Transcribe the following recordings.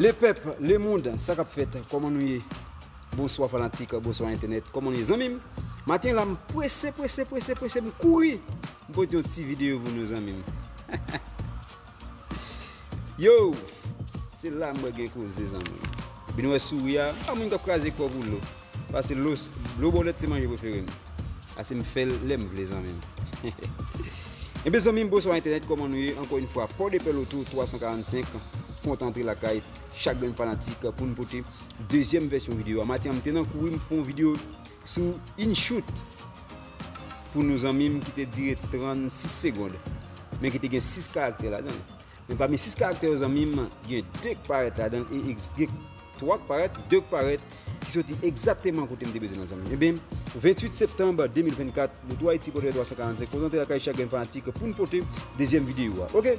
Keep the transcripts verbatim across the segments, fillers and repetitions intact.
Lepèp, lemonn, sa k ap fèt? Kòman nou ye? Bonswa fanatik, bonswa entènèt. Kòman nou ye, zanmi m? Maten la, m prese, prese, prese, prese, m kouri. M pote yon ti videyo pou nou, zanmi m. Yo! Se la m wè gen koze, zanmi m. Epi nou wè souri a, pa moun k ap kraze kò pou lo. Paske lo, lo bòlèt se manje prefere m. Ase m fè l lè m vle, zanmi m. Enben, zanmi m, bonswa entènèt, kòman nou ye? Ankò yon fwa, Pòdepè Loto twa san karannsenk, kont antre lakay chak grenn fanatik pou n pote dezyèm vèsyon videyo a. Maten an, m te nan kouri, m fè yon videyo sou InShoot pou nou, zanmi m, ki te dire trannsis segonn, men ki te gen sis karaktè ladan l. Men pami sis karaktè yo, zanmi m, gen de k parèt ladan l e ex-, gen twa k parèt, de k parèt, ki soti egzakteman kote m te bezwen nan, zanmi m. Ebyen, venntuit septanm de mil vennkat, Loto Ayiti Pòdepè twa san karannsenk, kont antre lakay chak grenn fanatik pou n pote dezyèm videyo a. Oke?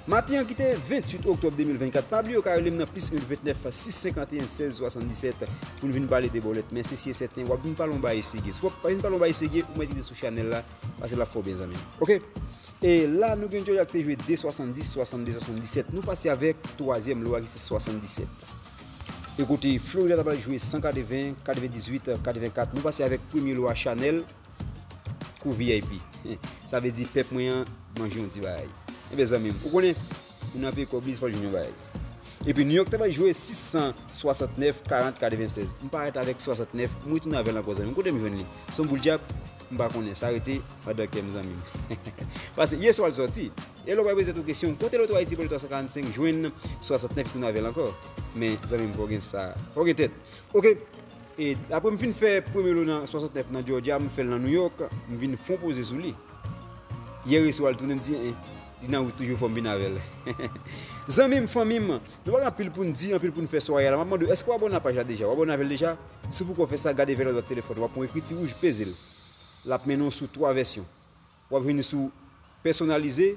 Maten an ki te venntuit oktòb de mil vennkat, pa bliye w ka rele m nan plis un vennèf sis senkanteyen sèz swasanndisèt pou n vin pale de bòlèt. Men se si e sèten, w ap vin pale yon bagay serye. Si w ap vin pale yon bagay serye, ou mèt rete sou chanèl la, paske l ap fè w byen, zanmi m. Oke? E la, nou gen Georgia ki te jwe de swasanndis, swasannde, swasanndisèt. Nou pase avèk twazyèm lo a ki se swasanndisèt. E kote Florida ta pral jwe san katreven, katrevendizuit, katrevenkat. Nou pase avèk premye lo a Chanèl kou V I P. Sa vle di pèp mwen an manje yon ti bagay. Enben, zanmi m, ou konnen, moun nan peye kòb li, fò l jwenn yon bagay. Epi New York te bay jwe sis san swasantnèf, karant, katrevensèz. M parèt avèk swasantnèf, m retounen avè l ankò, zanmi m. Kote m jwenn li? Se yon boul dyab? M pa konnen. Sa rete andan kè m, zanmi m. Paske yè swa l sòti. E lè w bay poze tèt ou kesyon, kote Loto Ayiti Pòdepè twa san karannsenk jwenn swasantnèf, li tounen avè l ankò? Men, zanmi m, fò w gen sa. Fò w gen tèt. Oke. E apre m fin fè premye lo nan swasantnèf nan Georgia, m fè l nan New York, m vin fè yon poze sou li. Yè reswa l tounen, m di, en, li nan wout toujou, fò m vin avè l. Zanmi m, fanmi m, nou pa gen anpil pou n di, anpil pou n fè sware a la. M ap mande w, èske w abòne a paj la deja? W abòne avè l deja? Si w poko fè sa, gade vè ladwat telefòn ou, w ap wè yon ekriti wouj, peze l. L ap mennen w sou twa vèsyon. W ap jwenn li sou pèsonalize,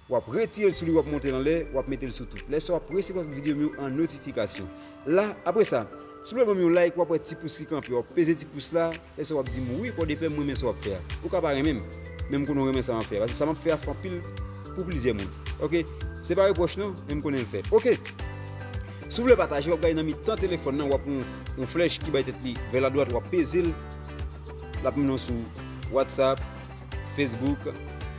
w ap retire l sou li, w ap monte l anlè, w ap mete l sou tout. Lè sa w ap resevwa tout videyo m yo an notifikasyon. La, apre sa, si w lè ban m yon like, w ap wè ti pous ki kanpe, w ap peze ti pous la, lè sa w ap di m, wi, Pòdepè, m renmen sa w ap fè a. Ou ka pa renmen m, men m konnen w renmen sa m ap fè a, paske sa m ap fè a fè anpil pou plizyè moun. Oke? Se pa repwòch non, men m konnen l fè. Oke. Si w vle pataje, w ap gade nan mitan telefòn nan, w ap wè yon, yon flèch ki bay tèt li vè ladwat, w ap peze l. L ap mennen w sou WhatsApp, Facebook,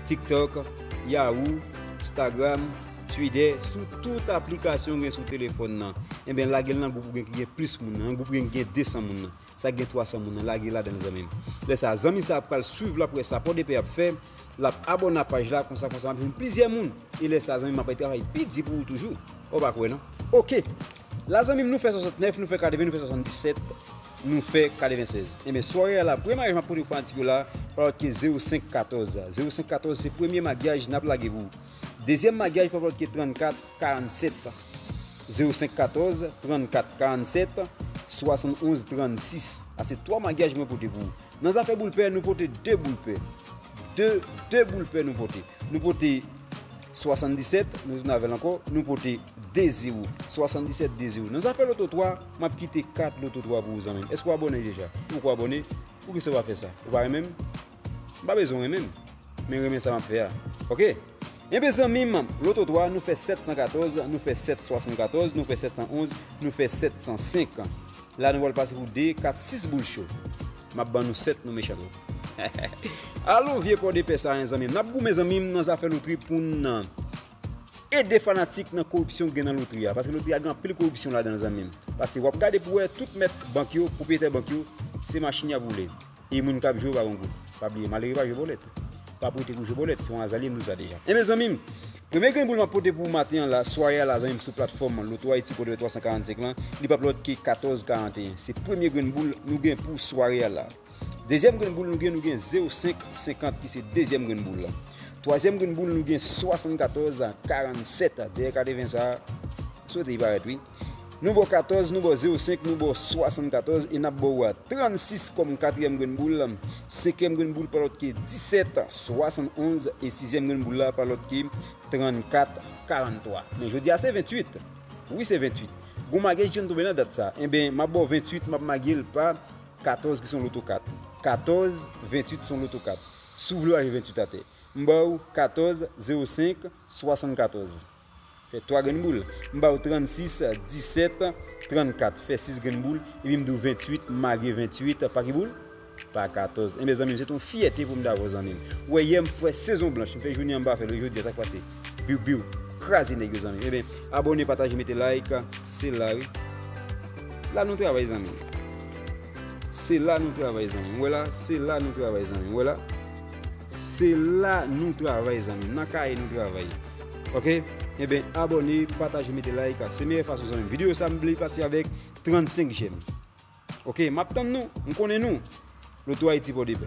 TikTok, Yahoo, Instagram, Twitter, sou tout aplikasyon gen sou telefòn nan. Enben, lage l nan gwoup ou gen ki gen plis moun nan, nan gwoup ou gen ki gen de san moun nan. Sa k gen twa san moun nan, lage ladan l, zanmi m. Lè sa a, zanmi sa a pral swiv l, l ap wè sa Pòdepè ap fè, l ap abòne a paj la, konsa, konsa, m ap jwenn plizyè moun. E lè sa a, zanmi m, ap travay pi di pou ou toujou. Ou pa kwè, non? Oke. La, zanmi m, nou fè swasantnèf, nou fè katreven, nou fè swasanndisèt, nou fè katrevensèz. Enben, sware a la, premye maryaj m ap pote pou fanatik yo la, pa lòt ke zewo senk katòz. Zewo senk katòz, se premye maryaj n ap lage pou ou. Dezyèm maryaj pa lòt ke trannkat karannsèt. Zewo senk katòz, trannkat karannsèt, swasannonz trannsis. Sa se twa maryaj mwen pote pou ou. Nan zafè boul pè, nou pote de boul pè. De, de boul pè nou pote. Nou pote swasanndisèt, nou tounen avè l ankò, nou pote de zewo. Swasanndisèt, de zewo. Nan zafè loto twa, m ap kite kat loto twa pou ou, zanmi m. Èske w abòne deja? Ou poko abòne? Poukisa w pa fè sa? Ou pa renmen m? M pa bezwen w renmen m, men renmen sa m ap fè a. Oke? Enben, zanmi m, loto twa, nou fè sèt san katòz, nou fè sèt swasannkatòz, nou fè sèt san onz, nou fè sèt san senk. La, nou pral pase pou de, kat, sis boul cho. M ap ban nou sèt, nou mechan twòp. Alon vye Pòdepè sa, en, zanmi m. N ap goumen, zanmi m, nan zafè lotri pou n ede fanatik nan koripsyon gen nan lotri a. Paske lotri a gen anpil koripsyon ladan l, zanmi m. Paske w ap gade pou wè tout mèt bank yo, pwopriyetè bank yo, se machin y ap woule. E moun k ap jwe yo pa gen gout. Pa bliye, malere pa jwe bòlèt. Pa prete pou jwe bòlèt, se yon azalye, m di w sa deja. Enben, zanmi m, premye grenn boul m ap pote pou ou maten an la, sware a la, zanmi m, sou platfòm Loto Ayiti Pòdepè twa san karannsenk lan, li p ap lòt ke katòz karanteyen. Se premye grenn boul nou gen pou sware a la. Dezyèm grenn boul nou gen, nou gen zewo senk senkant ki se dezyèm grenn boul la. Twazyèm grenn boul nou gen swasannkatòz karannsèt. Dèyè katreven sa a, swete li parèt, wi. Nou ba w katòz, nou ba w zewo senk, nou ba w swasannkatòz e n ap ba w trannsis kòm katriyèm grenn boul. Senkyèm grenn boul pa lòt ke disèt swasannonz e sizyèm grenn boul la pa lòt ke trannkat karanntwa. Men jodi a se venntuit. Wi, se venntuit. Gon maryaj ki tonbe nan dat sa. Enben, m ap ba w venntuit, m ap marye l pa katòz ki se yon loto kat. Katòz, venntuit se yon loto kat. Si w vle w ajoute venntuit atè. M ba w katòz, zewo senk, swasannkatòz. Twa grenn boul. M ba w trannsis, disèt, trannkat. Fè sis grenn boul. Epi m di w venntuit, m lage venntuit. Pa ki boul? Pa katòz. Enben, zanmi m, se t on fyète pou m ta wè w, zanmi m. Ou wè, yè m fè sezon blanch. M fè jounen an m pa fè l, jodi a, sa k pase? Biw, biw. Kraze nèg yo, zanmi m. Enben, abòne, pataje, mete like. Se la, wi. La nou travay, zanmi m. Se la nou travay, zanmi m. Ou wè la? Se la nou travay, zanmi m. Ou wè la? Se la nou travay, zanmi m. Nan kaye nou travay. Oke? Enben, abòne, pataje, mete like. Se meyè fason, zanmi m. Videyo sa, m vle pase avèk trannsenk jèm. Oke? M ap tann nou. M konnen nou. Loto Ayiti Pòdepè.